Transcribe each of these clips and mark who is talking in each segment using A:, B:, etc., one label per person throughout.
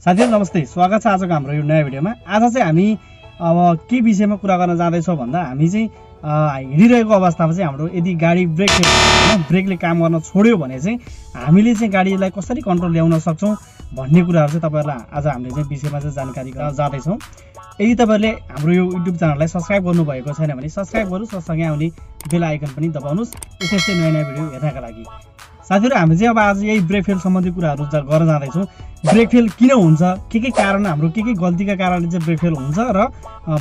A: साथीहरु नमस्ते, स्वागत छ आजको हाम्रो यो नयाँ भिडियोमा। आज चाहिँ हामी अब के विषयमा कुरा गर्न जाँदैछौँ भन्दा हामी चाहिँ हिँडिरहेको अवस्थामा चाहिँ हाम्रो यदि गाडी ब्रेक हैन ब्रेकले काम गर्न छोड्यो भने चाहिँ हामीले चाहिँ गाडीलाई कसरी कन्ट्रोल ल्याउन सक्छौं भन्ने कुराहरु चाहिँ तपाईहरुलाई आज हामीले चाहिँ विषयमा चाहिँ जानकारी गर्न जाँदैछौँ। यदि तपाईहरुले हाम्रो यो युट्युब च्यानललाई सब्स्क्राइब गर्नुभएको छैन भने सब्स्क्राइब गर्नुस् र सँगै आउने बेल आइकन पनि दबाउनुस् यस्तै नयाँ नयाँ भिडियो हेर्नका लागि। साथीहरु हामी चाहिँ अब आज यही ब्रेक फेल सम्बन्धी कुराहरु गर्न जाँदैछौँ। ब्रेक फेल किन हुन्छ, के कारण हाम्रो के गल्तीका कारणले चाहिँ ब्रेक फेल हुन्छ र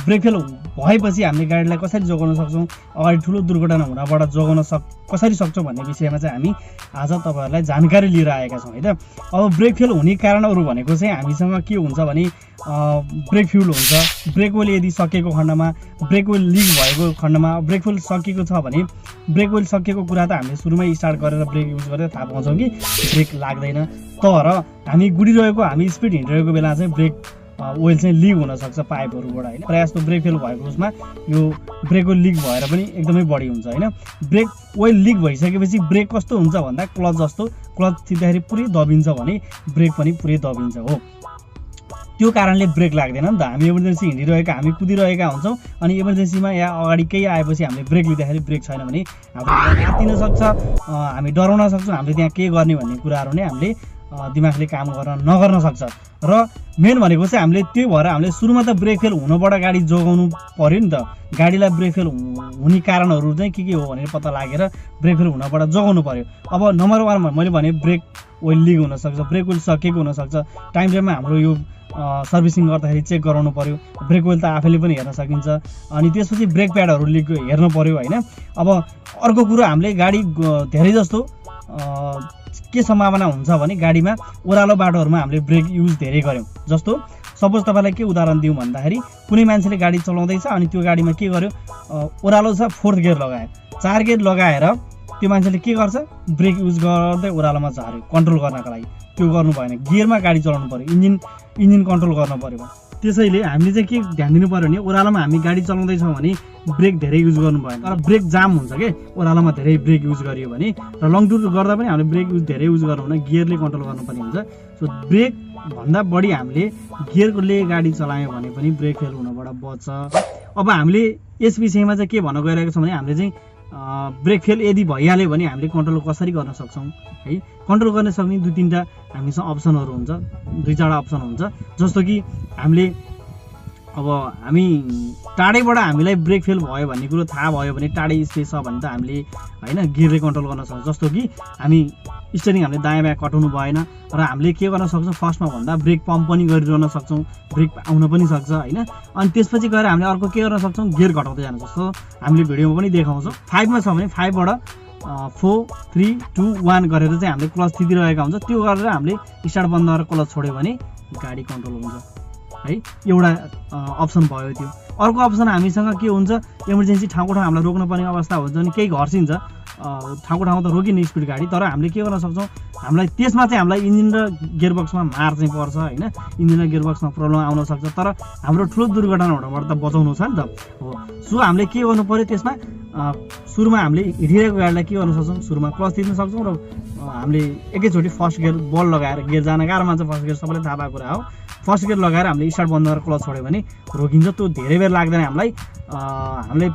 A: ब्रेक फेल भएपछि हामीले गाडीलाई कसरी जोगाउन सक्छौं, अगाडि ठूलो दुर्घटना हुनबाट जोगाउन कसरी सक्छौं भन्ने विषयमा चाहिँ हामी आज तपाईहरुलाई जानकारी लिएर आएका छौं हैन। अब ब्रेक फेल हुने कारणहरु भनेको चाहिँ हामीसँग के हुन्छ भने ब्रेक फ्युल हुन्छ, ब्रेक ओइल यदि सकिएको खण्डमा, ब्रेक ओइल लिक भएको खण्डमा, ब्रेक ओइल सकिएको छ भने ब्रेक ओइल सकिएको कुरा त हामीले सुरुमै स्टार्ट गरेर ब्रेक युज गरेर थाहा पाउँछौं कि ब्रेक लाग्दैन। तर हामी गुडिरहेको हामी स्पिड हिँडिरहेको बेला चाहिँ ब्रेक ओइल चाहिँ लिक हुन सक्छ पाइपहरुबाट हैन। प्रायः जस्तो ब्रेक फेल भएको उसमा यो ब्रेक ओइल लिक भएर पनि एकदमै बढी हुन्छ हैन। ब्रेक ओइल लिक भइसकेपछि ब्रेक कस्तो हुन्छ भन्दा क्लच जस्तो, क्लच थिच्दाखेरि पुरै दबिन्छ भने ब्रेक पनि पुरै दबिन्छ हो। त्यो कारणले ब्रेक लाग्दैन नि त। हामी इमर्जेन्सी हिँडिरहेका, हामी कुदिरहेका हुन्छौं अनि इमर्जेन्सीमा या अगाडि केही आएपछि हामीले ब्रेक लिँदाखेरि ब्रेक छैन भने हामीले आत्तिन सक्छ, हामी डराउन सक्छौं, हामीले त्यहाँ के गर्ने भन्ने कुराहरु नै हामीले दिमागले काम नगर्न सक्छ। र मेन भनेको चाहिँ हामीले त्यही भएर हामीले सुरुमा त ब्रेक फेल हुनबाट गाडी जोगाउनु पर्यो नि त। गाडीलाई ब्रेक फेल हुने कारणहरु चाहिँ के हो भनेर पत्ता लागेर ब्रेक फेल हुनबाट जोगाउनु पर्यो। अब नम्बर 1 मैले भने ब्रेक ओइल लिक हुन सक्छ, ब्रेक ओइल सकिएको हुन सक्छ। टाइम टाइममा हाम्रो यो सर्भिसिङ गर्दाखेरि चेक गराउनु पर्यो। ब्रेक ओइल त आफैले पनि हेर्न सकिन्छ। अनि त्यसपछि ब्रेक प्याडहरु लिक हेर्नु पर्यो हैन। अब अर्को कुरा हामीले गाडी धेरै जस्तो के सम्भावना हुन्छ भने गाडीमा ओह्रालो बाटोहरुमा हामीले ब्रेक युज धेरै गर्यौं। जस्तो सपोज तपाईलाई के उदाहरण दिउँ भन्दाखेरि कुनै मान्छेले गाडी चलाउँदैछ अनि त्यो गाडीमा के गर्यो, ओह्रालो छ 4th गियर लगायो, 4 गियर लगाएर त्यो मान्छेले के गर्छ, ब्रेक युज गर्दै ओह्रालोमा झार्यो कन्ट्रोल गर्नका लागि। त्यो गर्नु भएन, गियरमा गाडी चलाउनु पर्यो, इन्जिन कन्ट्रोल गर्न पर्यो। त्यसैले हामीले चाहिँ के ध्यान दिनु पर्यो भने ओह्रालोमा हामी गाडी चलाउँदैछौँ भने ब्रेक धेरै युज गर्नु भएन। तर ब्रेक जाम हुन्छ के ओह्रालोमा धेरै ब्रेक युज गरियो भने, र लङ टुर गर्दा पनि हामीले ब्रेक युज धेरै युज गर्नु हुँदैन, गियरले कन्ट्रोल गर्नुपर्ने हुन्छ। सो ब्रेक भन्दा बढी हामीले गियरले गाडी चलायौँ भने पनि ब्रेक फेल हुनबाट बच्छ। अब हामीले यस विषयमा चाहिँ के भन्न गइरहेको छौँ भने हामीले चाहिँ ब्रेक फेल यदि भइहाल्यो भने हामीले कन्ट्रोल कसरी गर्न सक्छौं है। कन्ट्रोल गर्न सक्ने 2-3टा हामीसँग अप्सनहरु हुन्छ, 2-4 अप्सन हुन्छ। जस्तो कि हामीले अब हामी टाढैबाट हामीलाई ब्रेक फेल भयो भन्ने कुरो थाहा भयो भने टाढै स्पेस छ भने त हामीले हैन गियरले कन्ट्रोल गर्न सक्छौं। जस्तो कि हामी स्टियरिङ हामीले दायाँ बायाँ कटाउनु भएन र हामीले के गर्न सक्छौं, फर्स्टमा भन्दा ब्रेक पम्प पनि गरिरहन सक्छौं, ब्रेक आउन पनि सक्छ हैन। अनि त्यसपछि गएर हामीले अर्को के गर्न सक्छौं, गियर घटाउँदै जान सक्छौं। हामीले भिडियोमा पनि देखाउँछौं। 5 मा छ भने 5 बाट 4 3 2 1 गरेर चाहिँ हामीले क्लच थिचिरहेका हुन्छ। त्यो गरेर हामीले स्टार्ट बन्द गरेर क्लच छोड्यो भने गाडी कन्ट्रोल हुन्छ है। एउटा अप्सन भयो त्यो। अर्को अप्सन हामीसँग के हुन्छ, इमर्जेन्सी ठाउँको ठाउँ हामीलाई रोक्न पर्ने अवस्था हुन्छ अनि केही घर्सिन्छ, ठाउँको ठाउँमा त रोकिने स्पिड गाडी, तर हामीले के गर्न सक्छौं, हामीलाई त्यसमा चाहिँ हामीलाई इन्जिन र गियरबक्समा मार चाहिँ पर्छ हैन। इन्जिन र गियरबक्समा प्रब्लम आउन सक्छ, तर हाम्रो ठुलो दुर्घटना हुनबाट त बचाउनु छ नि त हो। सो हामीले के गर्नु पर्यो त्यसमा, सुरुमा हामीले हिँडिरहेको गाडीलाई के गर्न सक्छौं, सुरुमा क्लच थिच्न सक्छौं र हामीले एकैचोटी फर्स्ट गियर बल लगाएर, गियर जान गाह्रो मान्छ फर्स्ट गियर, सबैलाई थाहा भएको कुरा हो। फर्स्ट गियर लगाएर हामीले स्टार्ट बन्द गरेर क्लच छोड्यो भने रोकिन्छ। त्यो धेरै बेर लाग्दैन हामीलाई। हामीले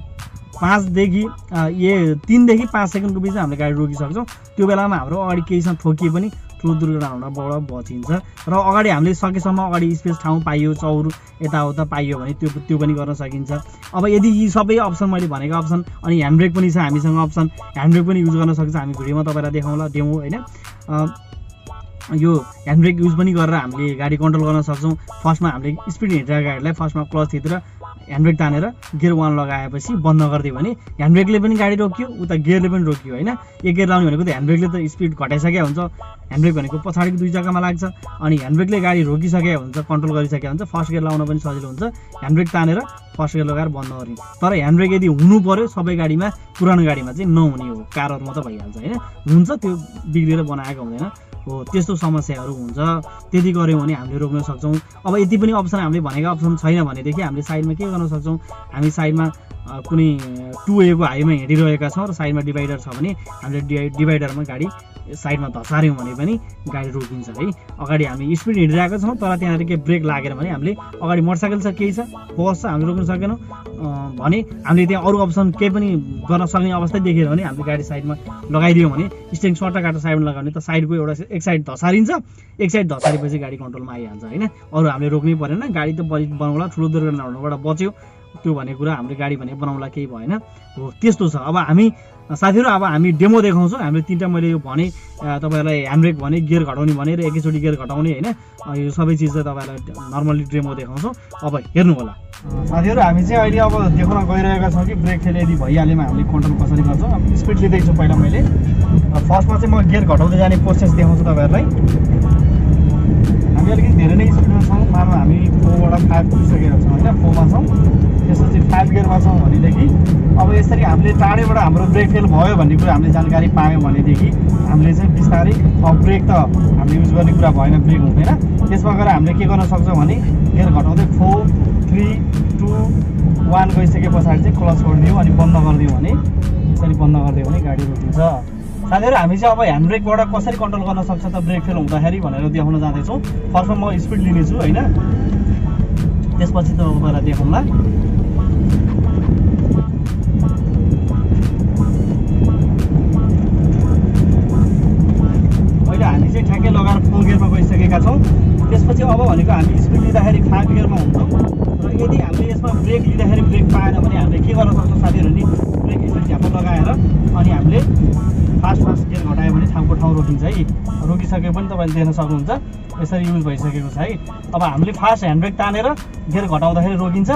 A: 3 देखि 5 सेकेन्डको बिचमा हामीले गाडी रोकिसक्छौँ। त्यो बेलामा हाम्रो अगाडि केहीसँग ठोकिए पनि ठुलो दुर्घटना हुनबाट बचिन्छ। र अगाडि हामीले सकेसम्म अगाडि स्पेस ठाउँ पाइयो, चौर यताउता पाइयो भने त्यो पनि गर्न सकिन्छ। अब यदि यी सबै अप्सन मैले भनेको अप्सन, अनि ह्यान्ड ब्रेक पनि छ हामीसँग अप्सन, ह्यान्ड ब्रेक पनि युज गर्न सक्छ। हामी भिडियोमा तपाईलाई देखाउँला डेमो हैन। यो ह्यान्ड ब्रेक युज पनि गरेर हामीले गाडी कन्ट्रोल गर्न सक्छौं। फर्स्टमा हामीले स्पिड हिँडिरहेको गाडीलाई फर्स्टमा क्लच थिचेर ह्यान्ड ब्रेक तानेर गियर 1 लगाएपछि बन्द गरिदियो भने ह्यान्ड ब्रेकले पनि गाडी रोकियो, उता गियरले पनि रोकियो हैन। एक गियर लाउने भनेको त ह्यान्ड ब्रेकले त स्पिड घटाइसकेको हुन्छ। ह्यान्ड ब्रेक भनेको पछाडिको 2 जग्गामा लाग्छ अनि ह्यान्ड ब्रेकले गाडी रोकिसकेको हुन्छ, कन्ट्रोल गरिसकेको हुन्छ। फर्स्ट गियर लाउन पनि सजिलो हुन्छ, ह्यान्ड ब्रेक तानेर फर्स्ट गियर लगाएर बन्द गर्ने। तर ह्यान्ड ब्रेक यदि हुनु पर्यो सबै गाडीमा, पुरानो गाडीमा चाहिँ नहुने हो, कारहरुमा त भइहाल्छ हैन। हुन्छ त्यो बिग्रेर बनाएको हुँदैन हो, त्यस्तो समस्याहरू हुन्छ। त्यति गर्यौं भने हामीले रोक्न सक्छौं। अब यति पनि अप्सन हामीले भनेको अप्सन छैन भनेदेखि हामीले साइडमा के गर्न सक्छौं, हामी साइडमा कुनै 2A को हाइवेमा हिँडिरहेका छौं र साइडमा डिभाइडर छ भने हामीले डिभाइडरमा गाडी साइडमा धसार्यौँ भने पनि गाडी रोकिन्छ है। अगाडि हामी स्पिड हिँडिरहेको छौँ तर त्यहाँनिर केही ब्रेक लागेन भने हामीले अगाडि मोटरसाइकल छ केही छ बस छ हामीले रोक्न सकेनौँ भने हामीले त्यहाँ अरू अप्सन केही पनि गर्न सक्ने अवस्था देखेर भने हामीले गाडी साइडमा लगाइदियौँ भने स्टेरिङ सट्टा काटेर साइडमा लगाउने त साइडको एउटा एक साइड धसारिन्छ, एक साइड धसारेपछि गाडी कन्ट्रोलमा आइहाल्छ होइन। अरू हामीले रोक्नै परेन, गाडी त बनाउला, ठुलो दुर्घटना हुनुबाट बच्यो त्यो भन्ने कुरा, हाम्रो गाडी भने बनाउला केही भएन हो त्यस्तो छ। अब हामी साथीहरू अब हामी डेमो देखाउँछौँ। हामीले 3टा मैले यो भने तपाईँहरूलाई ह्यान्डब्रेक भने गियर घटाउने भनेर एकैचोटि गियर घटाउने होइन, यो सबै चिज चाहिँ तपाईँहरूलाई नर्मली डेमो देखाउँछौँ। अब हेर्नु होला साथीहरू, हामी चाहिँ अहिले अब देखाउन गइरहेका छौँ कि ब्रेक फेल यदि भइहालेमा हामीले कन्ट्रोल कसरी गर्छौँ। अब स्पिड लिँदैछु पहिला मैले, फर्स्टमा चाहिँ म गियर घटाउँदै जाने प्रोसेस देखाउँछु तपाईँहरूलाई। हामी अलिकति धेरै नै स्पिडमा छौँ, मानव हामी 4बाट 5 पुगिसकेका छौँ होइन, 4मा छौँ, त्यसपछि 5 गियरमा छौँ भनेदेखि अब यसरी हामीले टाढैबाट हाम्रो ब्रेक फेल भयो भन्ने कुरा हामीले जानकारी पायौँ भनेदेखि हामीले चाहिँ बिस्तारै अब ब्रेक त हामीले युज गर्ने कुरा भएन, ब्रेक हुँदैन, त्यसमा गएर हामीले के गर्न सक्छौँ भने गियर घटाउँदै 4 3 2 1 गइसके पछाडि चाहिँ क्लच छोडिदिउँ अनि बन्द गरिदिउँ भने यसरी बन्द गरिदियो भने गाडी रोकिन्छ। साथीहरू हामी चाहिँ अब ह्यान्डब्रेकबाट कसरी कन्ट्रोल गर्न सक्छ त ब्रेक फेल हुँदाखेरि भनेर देखाउन जाँदैछौँ। फर्स्टमा म स्पिड लिनेछु होइन, त्यसपछि त तपाईँलाई देखाउँला। अहिले हामी चाहिँ ठ्याक्कै लगाएर 4 गियरमा गइसकेका छौँ। त्यसपछि अब भनेको हामी स्पिड लिँदाखेरि 5 गियरमा हुन्छौँ र यदि हामीले यसमा ब्रेक लिँदाखेरि ब्रेक पाएन भने हामीले के गर्न सक्छौँ साथीहरू नि, ब्रेक यसरी झ्याप्प लगाएर अनि हामीले फास्ट गियर घटायो भने ठाउँको ठाउँ रोकिन्छ है। रोकिसके पनि तपाईँले देख्न सक्नुहुन्छ यसरी युज भइसकेको छ है। अब हामीले फास्ट ह्यान्डब्रेक तानेर गियर घटाउँदाखेरि रोकिन्छ।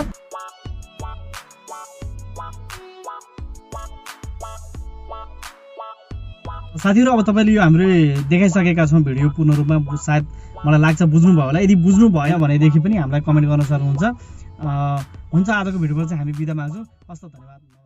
A: साथीहरू अब तपाईँले यो हामीले देखाइसकेका छौँ भिडियो पूर्ण रूपमा, सायद मलाई लाग्छ बुझ्नुभयो होला। यदि बुझ्नु भयो भनेदेखि पनि हामीलाई कमेन्ट गर्न सक्नुहुन्छ। हुन्छ, आजको भिडियोमा चाहिँ हामी बिदा माग्छौँ। हस् त, धन्यवाद।